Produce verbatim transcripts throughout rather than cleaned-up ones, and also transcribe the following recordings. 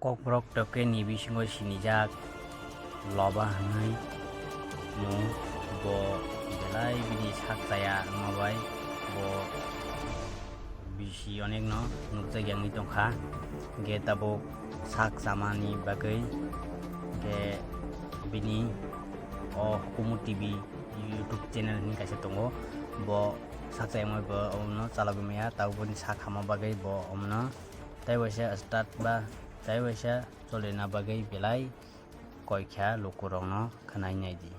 Kokborok tokeni bisingo sinijak Loba hwnwi mung, bo belai bini sak chaya wngma bai bo bisi onekno nukjakya wngwi tongkha. Hwnkhe tabuk sak chamani bagwi hwnkhe bini o Hukumu T V YouTube channel hwnwi kaisa tongo, bo sak chayamwi bo omono chalogwi maya, tabuk boni sak hama bagwi bo omono tei waisa start ba tei waisa cholina bagwi belai koi kha lukurokno khwnai nai di.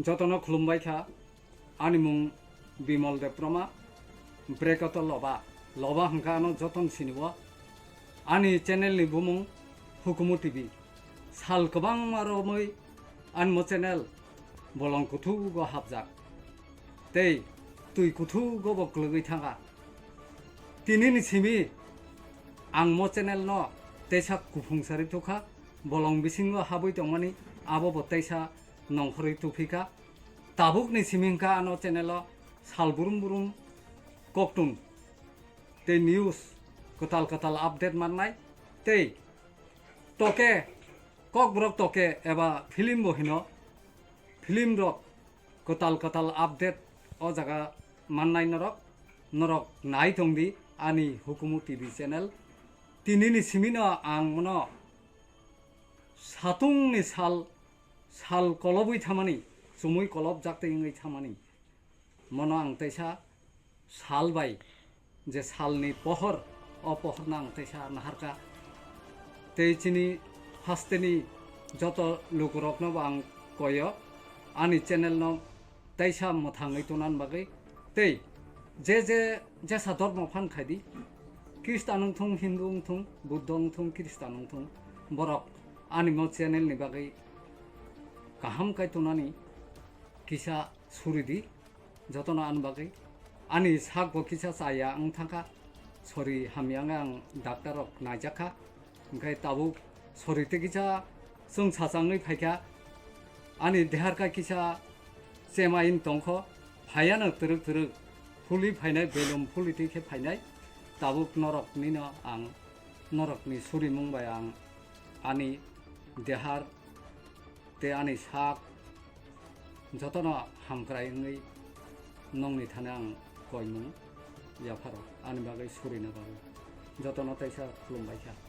Jotono khulumbai kha, ani mung Bimal Debbarma, brekoto Loba. Loba hwnkha ano joton sinio. Ani channel ni bumung Hukumu T V. Sal kwbangma romwi ani mo channel bolong kuthugo hapjak. Tei twi kuthugo bo kwlwngwi thangkha. Tinini simi ang mo channel no teisa kuphung sari tukha, bolong bisingo habwi tongmani abo bo teisa nongkhorwi tuphikha. Tabukni simi hwnkha ano channel o sal burum burum koktun tei news kwtal kwtal update mannai tei toke Kokborok toke eba film bo hino, film rok kwtal kwtal update o jaga mannai norok, norok nai tongdi ani Hukumu T V channel. Tinini simino ang mono satungni sal, sal kolobwi thamani, chumui kolobjak tei wngwi thamani. Mono ang teisa sal bai je salni pohor, o pohorno ang teisa naharkha. Tei chini hasteni joto lukurokno bo ang koyo, ani channel no teisa mwthangwi tonan bagwi. Tei je je jesa dormo phan khaidi, Khristan wngthung, Hindu wngthung, Buddho wngthung, Khristan wngthung, borok ani mo channel ni bagwi kaham kai tonani kisa suri di, jotono ani bagwi. Ani sak bo kisa chaya wng thangkha, sori hamya wngwi ang doctor rok naijakha, hwnkhe tabuk sori tei kisa chwng sachangwi phaikha, ani deharkha kisa chemain tongkho, phaiano twrwk twrwk phuli phainai, belum phuli twi khe phainai, tabuk norok nino ang norokni surimung bai ang ani dehar tei ani sak jotono hamkrai wngwi nongni thani ang koimung yapharo ani bagwi surina bagwi jotono teisa khulumbaikha.